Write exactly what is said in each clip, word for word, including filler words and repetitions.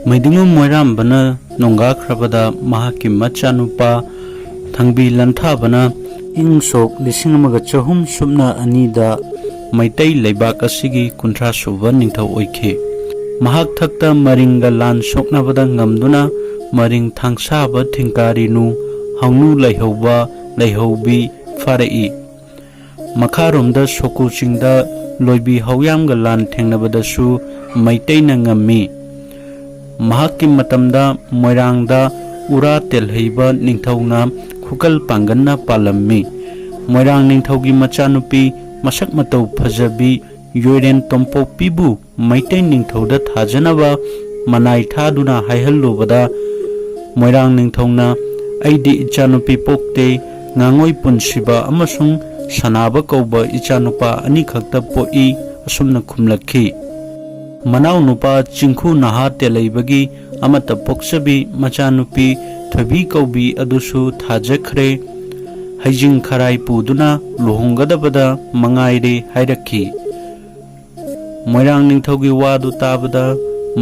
ꯃꯩꯗꯤꯡꯉꯨ ꯃꯣꯏꯔꯥꯝꯕꯅ ꯅꯣꯡꯒꯥꯈ꯭ꯔꯕꯗ ꯃꯍꯥꯛꯀꯤ ꯃꯆꯥꯅꯨꯄꯥ ꯊꯪꯕꯤ ꯂꯟꯊꯥꯕꯅ ꯏꯪ ꯁꯣꯛ ꯂꯤꯁꯤꯡ ꯑꯃꯒ ꯆꯍꯨꯝ ꯁꯨꯞꯅ ꯑꯅꯤꯗ ꯃꯩꯇꯩ ꯂꯩꯕꯥꯛ ꯑꯁꯤꯒꯤ ꯀꯨꯟꯊ꯭ꯔꯥ ꯁꯨꯕ ꯅꯤꯡꯊꯧ ꯑꯣꯏꯈꯤ꯫ ꯃꯍꯥꯛ ꯊꯛꯇ ꯃꯔꯤꯡꯒ ꯂꯥꯟ ꯁꯣꯛꯅꯕꯗ ꯉꯝꯗꯨꯅ ꯃꯔꯤꯡ ꯊꯥꯡꯁꯥꯕ ꯊꯤꯡꯀꯥꯔꯤꯅꯨ ꯍꯥꯎꯅꯨ ꯂꯩꯍꯧꯕ ꯂꯩꯍꯧꯕꯤ ꯐꯥꯔꯛꯏ꯫ ꯃꯈꯥꯔꯣꯝꯗ ꯁꯣꯀꯨ ꯆꯤꯡꯗ ꯂꯣꯏꯕꯤ ꯍꯧꯌꯥꯝꯒ ꯂꯥꯟ ꯊꯦꯡꯅꯕꯗꯁꯨ ꯃꯩꯇꯩꯅ ꯉꯝꯃꯤ꯫ ꯃꯍꯥꯛꯀꯤ ꯃꯇꯝꯗ ꯃꯣꯏꯔꯥꯡꯗ ꯎꯔꯥ ꯇꯦꯜꯍꯩꯕ ꯅꯤꯡꯊꯧꯅ ꯈꯨꯀꯜ ꯄꯥꯡꯒꯟꯅ ꯄꯥꯜꯂꯝꯃꯤ꯫ ꯃꯣꯏꯔꯥꯡ ꯅꯤꯡꯊꯧꯒꯤ ꯃꯆꯥꯅꯨꯄꯤ ꯃꯁꯛ ꯃꯇꯧ ꯐꯖꯕꯤ ꯌꯣꯏꯔꯦꯟ ꯇꯣꯝꯄꯣꯛꯄꯤꯕꯨ ꯃꯩꯇꯩ ꯅꯤꯡꯊꯧꯗ ꯊꯥꯖꯅꯕ ꯃꯅꯥꯏ ꯊꯥꯗꯨꯅ ꯍꯥꯏꯍꯜꯂꯨꯕꯗ, ꯃꯣꯏꯔꯥꯡ ꯅꯤꯡꯊꯧꯅ "ꯑꯩꯗꯤ ꯏꯆꯥꯅꯨꯄꯤ ꯄꯣꯛꯇꯦ, ꯉꯥꯉꯣꯏ ꯄꯨꯟꯁꯤꯕ ꯑꯃꯁꯨꯡ ꯁꯅꯥꯕ ꯀꯧꯕ ꯏꯆꯥꯅꯨꯄꯥ ꯑꯅꯤꯈꯛꯇ ꯄꯣꯛꯏ" ꯑꯁꯨꯝꯅ ꯈꯨꯝꯂꯛꯈꯤ꯫ ꯃꯅꯥꯎꯅꯨꯄꯥ ꯆꯤꯡꯈꯨ ꯅꯍꯥ ꯇꯦꯂꯩꯕꯒꯤ ꯑꯃꯠꯇ ꯄꯣꯛꯆꯕꯤ ꯃꯆꯥꯅꯨꯄꯤ ꯊꯣꯏꯕꯤ ꯀꯧꯕꯤ ꯑꯗꯨꯁꯨ ꯊꯥꯖꯈ꯭ꯔꯦ꯫ ꯍꯩꯖꯤꯡ ꯈꯔꯥꯏ ꯄꯨꯗꯨꯅ ꯂꯨꯍꯣꯡꯒꯗꯕꯗ ꯃꯉꯥꯏꯔꯦ ꯍꯥꯏꯔꯛꯈꯤ꯫ ꯃꯣꯏꯔꯥꯡ ꯅꯤꯡꯊꯧꯒꯤ ꯋꯥꯗꯨ ꯇꯥꯕꯗ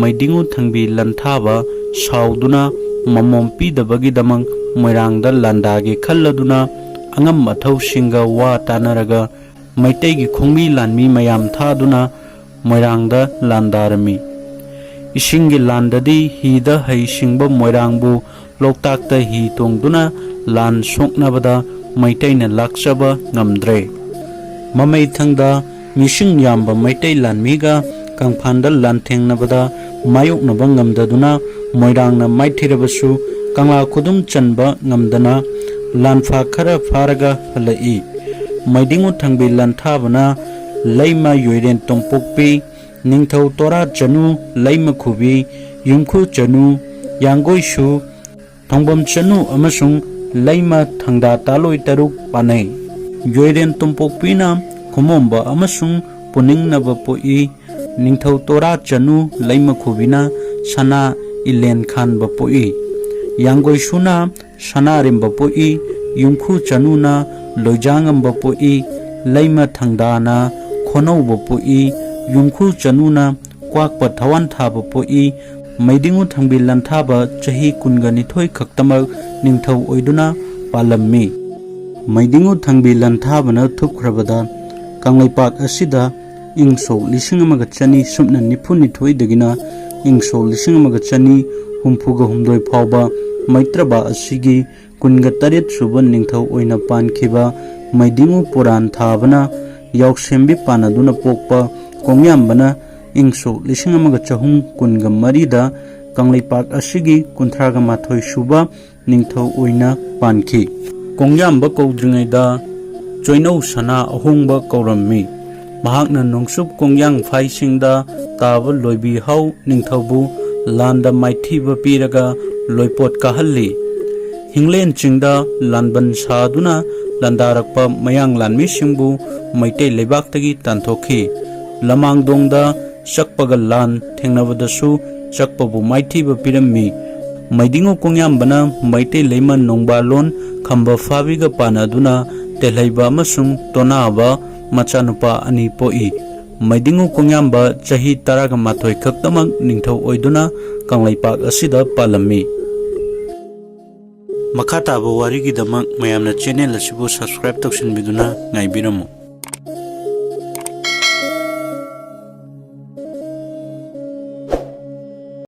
ꯃꯩꯗꯤꯡꯉꯨ ꯊꯪꯕꯤ ꯂꯟꯊꯥꯕ ꯁꯥꯎꯗꯨꯅ ꯃꯃꯣꯝ ꯄꯤꯗꯕꯒꯤꯗꯃꯛ ꯃꯣꯏꯔꯥꯡꯗ ꯂꯥꯟꯗꯥꯒꯦ ꯈꯜꯂꯗꯨꯅ ꯑꯉꯝ ꯑꯊꯧꯁꯤꯡꯒ ꯋꯥ ꯇꯥꯅꯔꯒ ꯃꯩꯇꯩꯒꯤ ꯈꯣꯡꯃꯤ ꯂꯥꯟꯃꯤ ꯃꯌꯥꯝ ꯊꯥꯗꯨꯅ ꯃꯣꯏꯔꯥꯡꯗ ꯂꯥꯟꯗꯥꯔꯝꯃꯤ꯫ ꯏꯁꯤꯡꯒꯤ ꯂꯥꯟꯗꯗꯤ ꯍꯤꯗ ꯍꯩ ꯁꯤꯡꯕ ꯃꯣꯏꯔꯥꯡꯕꯨ ꯂꯣꯛꯇꯥꯛꯇ ꯍꯤ ꯇꯣꯡꯗꯨꯅ ꯂꯥꯟ ꯁꯣꯛꯅꯕꯗ ꯃꯩꯇꯩꯅ ꯂꯥꯛꯆꯕ ꯉꯝꯗ꯭ꯔꯦ꯫ ꯃꯃꯩꯊꯪꯗ ꯃꯤꯁꯤꯡ ꯌꯥꯝꯕ ꯃꯩꯇꯩ ꯂꯥꯟꯃꯤꯒ ꯀꯪꯐꯥꯟꯗ ꯂꯥꯟꯊꯦꯡꯅꯕꯗ ꯃꯥꯌꯣꯛꯅꯕ ꯉꯝꯗꯗꯨꯅ ꯃꯣꯏꯔꯥꯡꯅ ꯃꯥꯏꯊꯤꯔꯕꯁꯨ ꯀꯪꯂꯥ ꯈꯨꯗꯨꯝ ꯆꯟꯕ ꯉꯝꯗꯅ ꯂꯥꯟꯐꯥ ꯈꯔ ꯐꯥꯔꯒ ꯍꯜꯂꯛꯏ꯫ ꯃꯩꯗꯤꯡꯉꯨ ꯊꯪꯕꯤ ꯂꯥꯟꯊꯥꯕꯅ ꯂꯩꯃ ꯌꯣꯏꯔꯦꯟ ꯇꯣꯝꯄꯣꯛꯄꯤ, ꯅꯤꯡꯊꯧ ꯇꯣꯔꯥ ꯆꯅꯨ ꯂꯩꯃ ꯈꯨꯕꯤ, ꯌꯨꯝꯈꯨ ꯆꯅꯨ, ꯌꯥꯡꯒꯣꯏꯁꯨ, ꯊꯣꯡꯕꯝ ꯆꯅꯨ ꯑꯃꯁꯨꯡ ꯂꯩꯃ ꯊꯪꯗꯥ ꯇꯥꯂꯣꯏ ꯇꯔꯨꯛ ꯄꯥꯅꯩ꯫ ꯌꯣꯏꯔꯦꯟ ꯇꯣꯝꯄꯣꯛꯄꯤꯅ ꯈꯨꯃꯣꯝꯕ ꯑꯃꯁꯨꯡ ꯄꯨꯅꯤꯡꯅꯕ ꯄꯣꯛꯏ꯫ ꯅꯤꯡꯊꯧ ꯇꯣꯔꯥ ꯆꯅꯨ ꯂꯩꯃ ꯈꯨꯕꯤꯅ ꯁꯅꯥ ꯏꯂꯦꯟ ꯈꯥꯟꯕ ꯄꯣꯛꯏ꯫ ꯌꯥꯡꯒꯣꯏꯁꯨꯅ ꯁꯅꯥꯔꯦꯝꯕ ꯄꯣꯛꯏ꯫ ꯌꯨꯝꯈꯨ ꯆꯅꯨꯅ ꯂꯣꯏꯖꯥꯉꯝꯕ ꯄꯣꯛꯏ꯫ ꯂꯩꯃ ꯊꯪꯗꯥꯅ ꯈꯣꯅꯧꯕ ꯄꯣꯛꯏ꯫ ꯌꯨꯝꯈꯨ ꯆꯅꯨꯅ ꯀ꯭ꯋꯥꯛꯄ ꯊꯋꯥꯟꯊꯥꯕ ꯄꯣꯛꯏ꯫ ꯃꯩꯗꯤꯡꯉꯨ ꯊꯪꯕꯤ ꯂꯟꯊꯥꯕ ꯆꯍꯤ ꯀꯨꯟꯒ ꯅꯤꯊꯣꯏ ꯈꯛꯇꯃꯛ ꯅꯤꯡꯊꯧ ꯑꯣꯏꯗꯨꯅ ꯄꯥꯜꯂꯝꯃꯤ꯫ ꯃꯩꯗꯤꯡꯉꯨ ꯊꯪꯕꯤ ꯂꯟꯊꯥꯕꯅ ꯊꯨꯞꯈ꯭ꯔꯕꯗ ꯀꯪꯂꯩꯄꯥꯛ ꯑꯁꯤꯗ ꯏꯪ ꯁꯣꯛ ꯂꯤꯁꯤꯡ ꯑꯃꯒ ꯆꯅꯤ ꯁꯨꯞꯅ ꯅꯤꯐꯨ ꯅꯤꯊꯣꯏꯗꯒꯤꯅ ꯏꯪ ꯁꯣꯛ ꯂꯤꯁꯤꯡ ꯑꯃꯒ ꯆꯅꯤ ꯍꯨꯝꯐꯨꯒ ꯍꯨꯝꯗꯣꯏ ꯐꯥꯎꯕ ꯃꯩꯇ꯭ꯔꯕ ꯑꯁꯤꯒꯤ ꯀꯨꯟꯒ ꯇꯔꯦꯠ ꯁꯨꯕ ꯅꯤꯡꯊꯧ ꯑꯣꯏꯅ ꯄꯥꯟꯈꯤꯕ ꯃꯩꯗꯤꯡꯉꯨ ꯄꯨꯔꯥꯟ ꯊꯥꯕꯅ ꯌꯥꯎꯁꯦꯝꯕꯤ ꯄꯥꯟꯅꯗꯨꯅ ꯄꯣꯛꯄ ꯀꯣꯡꯌꯥꯝꯕꯅ ꯏꯪ ꯁꯣꯛ ꯂꯤꯁꯤꯡ ꯑꯃꯒ ꯆꯍꯨꯝ ꯀꯨꯟꯒ ꯃꯔꯤꯗ ꯀꯪꯂꯩꯄꯥꯛ ꯑꯁꯤꯒꯤ ꯀꯨꯟꯊ꯭ꯔꯥꯒ ꯃꯥꯊꯣꯏ ꯁꯨꯕ ꯅꯤꯡꯊꯧ ꯑꯣꯏꯅ ꯄꯥꯟꯈꯤ꯫ ꯀꯣꯡꯌꯥꯝꯕ ꯀꯧꯗ꯭ꯔꯤꯉꯩꯗ ꯆꯣꯏꯅꯧ ꯁꯅꯥ ꯑꯍꯣꯡꯕ ꯀꯧꯔꯝꯃꯤ꯫ ꯃꯍꯥꯛꯅ ꯅꯣꯡꯆꯨꯞ ꯀꯣꯡꯌꯥꯡ ꯐꯥꯏꯁꯤꯡꯗ ꯇꯥꯕ ꯂꯣꯏꯕꯤ ꯍꯥꯎ ꯅꯤꯡꯊꯧꯕꯨ ꯂꯥꯟꯗ ꯃꯥꯏꯊꯤꯕ ꯄꯤꯔꯒ ꯂꯣꯏꯄꯣꯠ ꯀꯥꯍꯜꯂꯤ꯫ ꯍꯤꯡꯂꯦꯟ ꯆꯤꯡꯗ ꯂꯥꯟꯕꯟ ꯁꯥꯗꯨꯅ ꯂꯥꯟꯗꯥꯔꯛꯄ ꯃꯌꯥꯡ ꯂꯥꯟꯃꯤꯁꯤꯡꯕꯨ ꯃꯩꯇꯩ ꯂꯩꯕꯥꯛꯇꯒꯤ ꯇꯥꯟꯊꯣꯛꯈꯤ꯫ ꯂꯃꯥꯡꯗꯣꯡꯗ ꯆꯛꯄꯒ ꯂꯥꯟ ꯊꯦꯡꯅꯕꯗꯁꯨ ꯆꯛꯄꯕꯨ ꯃꯥꯏꯊꯤꯕ ꯄꯤꯔꯝꯃꯤ꯫ ꯃꯩꯗꯤꯡꯉꯨ ꯀꯣꯡꯌꯥꯝꯕꯅ ꯃꯩꯇꯩ ꯂꯩꯃ ꯅꯣꯡꯕꯥꯂꯣꯟ ꯈꯝꯕ ꯐꯥꯕꯤꯒ ꯄꯥꯟꯅꯗꯨꯅ ꯇꯦꯜꯍꯩꯕ ꯑꯃꯁꯨꯡ ꯇꯣꯅꯥꯕ ꯃꯆꯥꯅꯨꯄꯥ ꯑꯅꯤ ꯄꯣꯛꯏ꯫ ꯃꯩꯗꯤꯡꯉꯨ ꯀꯣꯡꯌꯥꯝꯕ ꯆꯍꯤ ꯇꯔꯥꯒ ꯃꯥꯊꯣꯏ ꯈꯛꯇꯃꯛ ꯅꯤꯡꯊꯧ ꯑꯣꯏꯗꯨꯅ ꯀꯪꯂꯩꯄꯥꯛ ꯑꯁꯤꯗ ꯄꯥꯜꯂꯝꯃꯤ꯫ ꯃꯈꯥ ꯇꯥꯕ ꯋꯥꯔꯤꯒꯤꯗꯃꯛ ꯃꯌꯥꯝꯅ ꯆꯦꯅꯦꯜ ꯑꯁꯤꯕꯨ ꯁꯕꯁꯀ꯭ꯔꯥꯏꯕ ꯇꯧꯁꯤꯟꯕꯤꯗꯨꯅ ꯉꯥꯏꯕꯤꯔꯝꯃꯨ꯫